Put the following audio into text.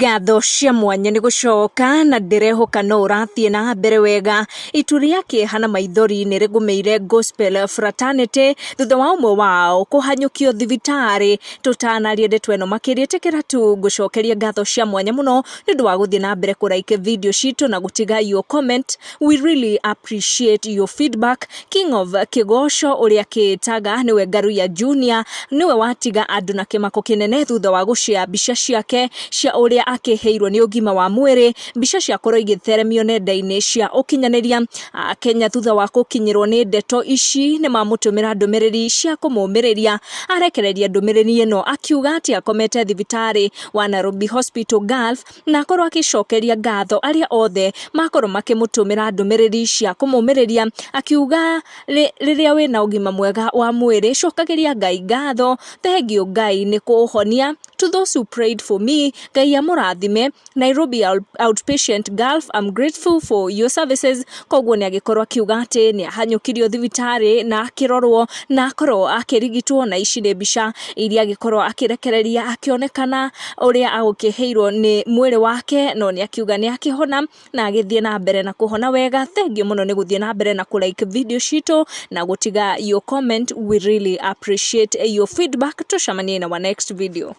Ngatho cia mwanya nĩ gũcoka na ndĩrehoka no ũrathiĩ na mbere wega. Itu rĩa kĩeha na maithori nĩ rĩgũmĩire Gospel Fraternity thutha wa ũmwe wao kũhanyũkio thibitarĩ. Tũtanaria ndeto ĩno makĩria ĩtĩkĩra tu ngũcokerie ngatho cia mwanya mũno nĩ ũndũ wa gũthiĩ na mbere kũ like video citũ na gũtiga your comment. We really appreciate your feedback. King of Kĩgoco ũrĩa kĩĩtaga nĩwe Ngaruiya Junior nĩwe watiga andũ na kĩmako kĩnene thutha wa gũshare mbica ciake cia ũrĩa akĩhĩirwo nĩ ũgima wa mwĩrĩ. Mbica ciakorwo igĩtheremio nenda-inĩ cia ũkinyanĩria. Akenya thutha wa gũkinyĩrwo nĩ ndeto ici nĩ mamũtũmĩra ndũmĩrĩri cia kũmũmĩrĩria. Arekereria ndũmĩrĩri ĩno akiuga atĩ akomete thibitarĩ wa Nairobi Hospital Gulf na akorwo agĩcokeria ngatho arĩa othe makorwo makĩmũtũmĩra ndũmĩrĩri cia kũmũmĩrĩria, akiuga rĩrĩa wĩna ũgima mwega wa mwĩrĩ cokagĩria Ngai ngatho, thengiũ Ngai nĩ kũũhonia, to those who prayed for me, Ngai amũrathime, Nairobi Outpatient Gulf, I'm grateful for your services. Koguo nĩ agĩkorwo akiuga atĩ nĩ ahanyũkirio thibitarĩ na akĩrorwo na akorwo akĩrigitwo, na ici nĩ mbica iria agĩkorwo akĩrekereria akĩonekana ũrĩa agũkĩhĩirwo nĩ mwĩrĩ wake, no nĩ akiuga nĩ akĩhona na agĩthiĩ na mbere na kũhona wega. Thengiũ mũno nĩ gũthiĩ na mbere na kũ like video citũ na gũtiga your comment, we really appreciate your feedback. Tũcemanie in our next video.